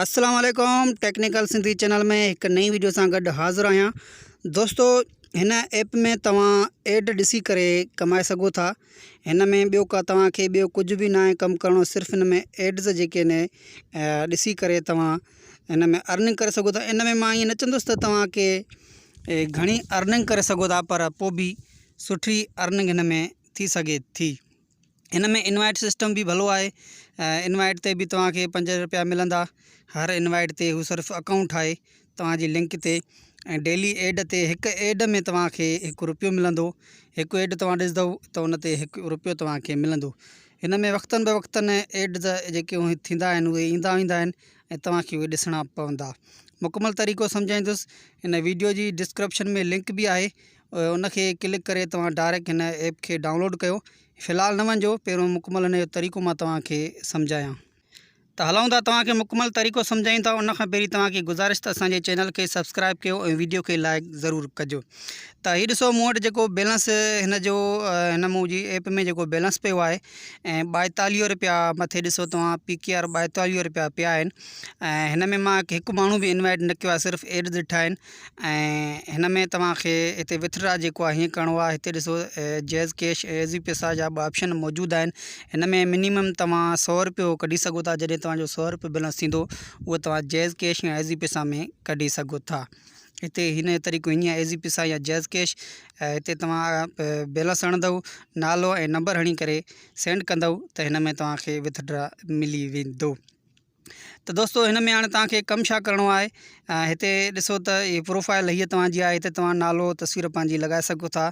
السلام عليڪم technical Sindhi channel ۾ هڪ نئين ويڊيو سان گڏ حاضر آهيان دوستو هن ايپ ۾ توهان ايڊ ڏسي ڪري ڪمائي سگهو ٿا هن ۾ ٻيو ڪا توهان کي ٻيو ڪجهه به ناهي ڪم ڪرڻو صرف هن ۾ ايڊز جيڪي آهن ڏسي ڪري توهان هن ۾ ارننگ ڪري سگهو ٿا ان ۾ مان ائين نه چوندس ته توهان کي گهڻي ارننگ ڪري سگهو ٿا پر پوء به سٺي ارننگ هن ۾ ٿي سگهي ٿي. هن ۾ انوائٽ سسٽم به ڀلو آهي انوائٽ تي به توهان کي پنج روپيا ملندا هر انوائٽ تي هو صرف اڪائونٽ ٺاهي توهان جي لنڪ تي ۽ ڊيلي ايڊ تي هڪ ايڊ ۾ توهان کي هڪ روپيو ملندو هڪ ايڊ توهان ڏسندو ته ان تي هڪ روپيو توهان کي ملندو هن ۾ وقتن به وقتن ايڊ جيڪي ٿيندا آهن اهي ايندا ويندا آهن ۽ توهان کي اهي ڏسڻا پوندا مڪمل طريقو سمجهائيندس هن ويڊيو جي ڊسڪرپشن ۾ لنڪ به آهي ان کي ڪلڪ ڪري توهان ڊائريڪٽ هن ايپ کي ڊائونلوڊ ڪيو في الحال نه وڃجو پهريون مڪمل هن جو طريقو مان توهان کي سمجهايان. ته هلون ٿا توهان کي مڪمل طريقو سمجهايون ٿا ان کان پهرين توهان کي گذارش ته اسان جي چينل کي سبسڪرائب ڪيو ۽ ويڊيو کي لائڪ ضرور ڪجو ته هي ڏسو مون وٽ جيڪو بيلنس هن جو هن منهنجي ايپ ۾ جيڪو بيلنس پيو آهي ۽ ٻائيتاليهه روپيا مٿي ڏسو توهان پي ڪي آر ٻائيتاليهه روپيا پيا آهن ۽ هن ۾ مان هڪ ماڻهو به انوائٽ نه ڪيو آهي صرف ايڊ ڏٺا آهن ۽ هن ۾ توهان کي هتي وٿڊرا جيڪو آهي هيئن ڪرڻو آهي هتي ڏسو جيز ڪيش ۽ ايزي پيسا جا ٻه آپشن موجود آهن هن ۾ منيمم توهان سو روپيو ڪڍي سگهو ٿا جڏهن توهان جو سو روپيو بيلنس ٿيندو اهو توهان جيز ڪيش يا ايزي پيسا ۾ ڪڍي سگهو ٿا هتي هن جو طريقو هيئن آهي ايزي پيسا يا جيز ڪيش هتي توهان بيلنس هڻندو نالو ۽ نمبر هڻي ڪري سينڊ ڪندو ته هن ۾ توهان کي وٿڊرا ملي ويندو. ته دوستو هن ۾ هاڻي توهان کي ڪم ڇا ڪرڻو آهي هتي ڏسو ته هي پروفائل هيء توهان جي آهي هتي توهان نالو تصوير پنهنجي لڳائي سگهو ٿا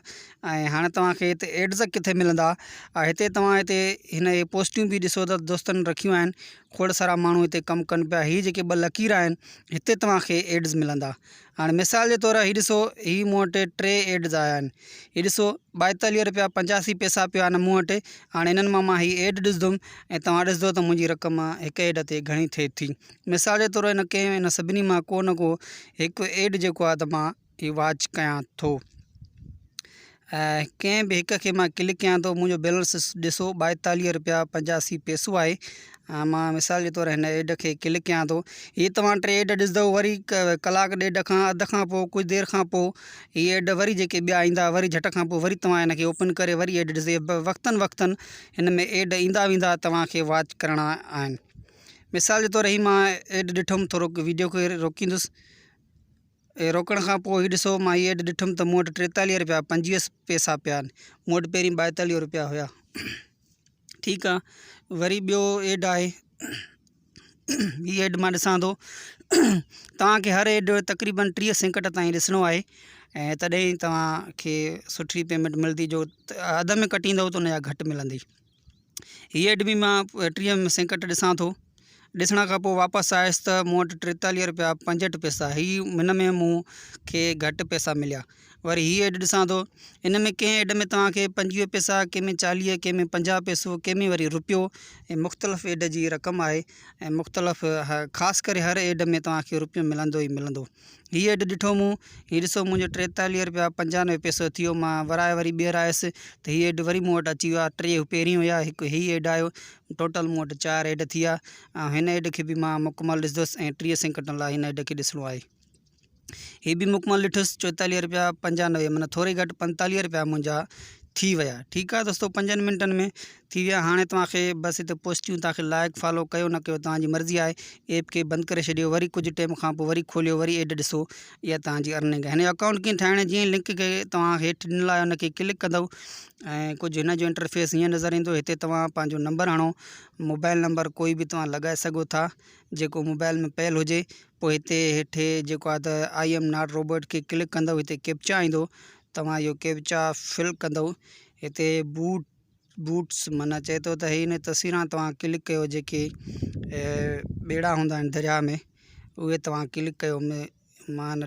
۽ هاڻي توهان کي هتي ايڊز ڪٿي ملندا هتي توهان هتي هن هي پوسٽيون به ڏسو ته دوستن رکيون آهن کوڙ سارا ماڻهو هتي ڪم ڪن پيا هي جيڪي ٻه لڪير آهن هتي توهان کي ايڊز ملندا هاڻي مثال جي طور هي ڏسو هي مون وٽ ٽي ايڊز آيا آهن هي ڏسو ٻائيتاليهه روپيا پنجاسي پئسا پيا آهن مون وٽ هاڻي انهن مان مان هي ايڊ ڏسندم ۽ توهان ڏسندو ته منهنجي رقم هڪ ايڊ تي گهڻي ٿئي ٿي مثال جي طور هن ڪنهن هن سڀني مان ڪو نه ڪو هڪ ايڊ جيڪو آهي ته مان هي واچ ڪيان ٿو ۽ ڪنهن به هڪ کي مان ڪلڪ ڪيان ٿو منهنجو بيلنس ڏسو ٻائيتاليهه روپيا پنجاسي پئسو آهي ۽ مان مثال جي طور هن ايڊ کي ڪلڪ ڪيان ٿو هي توهان ٽي ايڊ ڏسندو وري ڪلاڪ ڏيڍ کان اڌ کان پوء ڪجهه دير کان پوء هي ايڊ وري جيڪي ٻيا ايندا وري جهٽ کان پوء وري توهان هن کي اوپن ڪري وري ايڊ ڏسي وقتن وقتن هن ۾ ايڊ ايندا ويندا توهان کي واچ ڪرڻا آهن مثال جي طور هي مان ايڊ ڏٺم ٿورو ويڊيو کي روڪيندس اي روڪڻ کان پوء هي ڏسو مان هي ايڊ ڏٺم ته مون وٽ ٽيتاليهه رپيا پنجويهه پئسا پيا آهن مون وٽ پهرين ٻائيتاليهه رپيا هيا ٺيڪ آ وري ٻيو ايڊ آهي هي ايڊ مان ڏسان ٿو توهان کي هر ايڊ تقريبن ٽيهه سيڪنڊ تائين ڏسڻو آهي ۽ تڏهن توهان کي سٺي پيمينٽ ملندي جو اڌ ۾ ڪٽيندو ته ان جا گهٽ ملندي هي ايڊ به مان ٽيهه سيڪنڊ ڏسان ٿو ڏسڻ کان پوء واپس آيس ته مون وٽ ٽيتاليهه روپيا پنجهٺ پئسا هي هن ۾ مون کي گهٽ پئسا مليا وري هي ايڊ ڏسان ٿو ان ۾ ڪنهن ايڊ ۾ توهان کي پنجويهه پئسا ڪنهن ۾ چاليهه ڪنهن ۾ پنجاهه پئسو ڪنهن ۾ وري روپيو ۽ مختلف ايڊ جي رقم آهي ۽ مختلف خاص ڪري هر ايڊ ۾ توهان کي روپيو ملندو ئي ملندو هي ايڊ ڏٺو مون، هي ڏسو منهنجو ٽيتاليهه رپيا پنجانوي پئسو ٿي ويو، مان ورائي وري ٻيهر آيس ته هي ايڊ وري مون وٽ اچي ويو آهي، ٽي پهرين هيا هڪ هي ايڊ آيو، ٽوٽل مون وٽ چار ايڊ ٿي ويا ۽ هن ايڊ کي به مان مڪمل ڏسندس ۽ ٽيهه سيڪنڊن لاء هن ايڊ کي ڏسڻو آهي. هي به مڪمل ڏٺس چوئيتاليهه رپيا پنجانوي معنيٰ ٿوري گهٽ پنجتاليهه رپيا منهنجا ٿي ويا ٺيڪ آهي دوستو پنجن منٽن ۾ ٿي ويا هاڻي توهان کي بس هتي پوسٽيون توهان کي لائڪ فالو ڪيو نه ڪيو توهان جي مرضي آهي ايپ کي بند ڪري ڇڏيو وري ڪجهه ٽيم کان پوء وري کوليو وري ايڊ ڏسو اها توهان جي ارننگ آهي هن جو اڪائونٽ ڪيئن ٺاهڻ جيئن لنڪ کي توهان هيٺ ڏنل آهي ان کي ڪلڪ ڪندو ۽ ڪجهه هن جو انٽرفيس هيئن نظر ايندو هتي توهان پنهنجو نمبر هڻو موبائل نمبر ڪوئي به توهان لڳائي سگهو ٿا جيڪو موبائل ۾ پيل هجي پوء هتي هيٺ جيڪو آهي ته I M not robot کي ڪلڪ ڪندو هتي ڪيپچا ايندو توهان اهو ڪيپچا فل ڪندو هتي بوٽ بوٽس معنيٰ چئي ٿو ته هي ان تصويران توهان ڪلڪ ڪيو جيڪي ٻيڙا هوندا آهن درياء ۾ اهي توهان ڪلڪ ڪيو مان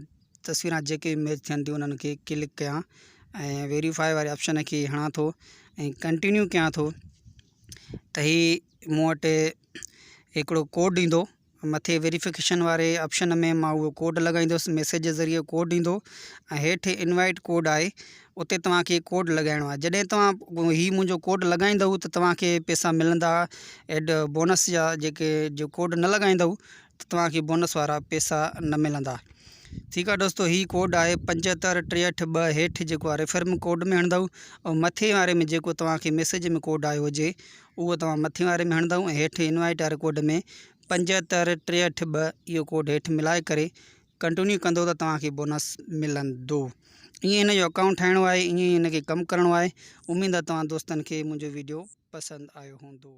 تصويران جيڪي به ميچ ٿين ٿيون انهن کي ڪلڪ ڪيان ۽ ويريفائي واري آپشن کي هڻان ٿو ۽ ڪنٽينيو ڪيان ٿو ته هي مون وٽ هڪڙو ڪوڊ ايندو مٿي ويريفڪيشن واري آپشن ۾ مان اهو ڪوڊ لڳائيندس ميسيج جي ذريعي ڪوڊ ايندو ۽ هيٺ انوائٽ ڪوڊ آهي. اتي توهان کي ڪوڊ لڳائڻو آهي جڏهن توهان هي منهنجو ڪوڊ لڳائيندؤ ته توهان کي پئسا ملندا ايڊ بونس جا جيڪي جو ڪوڊ نه لڳائيندؤ ته توهان کي بونس وارا پئسا نه ملندا ٺيڪ آهي دوستو هي ڪوڊ آهي 75 63 2 هيٺ جيڪو آهي ريفر ۾ ڪوڊ ۾ هڻندؤ ۽ مٿي واري ۾ جيڪو توهان کي ميسيج ۾ ڪوڊ آيو هجي اهو توهان مٿي واري ۾ هڻندؤ ۽ هيٺ انوائٽ واري ڪوڊ ۾ 75 63 2 اهو ڪوڊ هيٺ ملائي ڪري ڪنٽينيو ڪندو ته توهان کي بونس ملندو. ائين هن جو اڪائونٽ ٺاهڻو آهي ائين ئي هن کي ڪم ڪرڻو آهي. اميد آهي توهان دوستن کي منهنجو ويڊيو پسند آيو هوندو.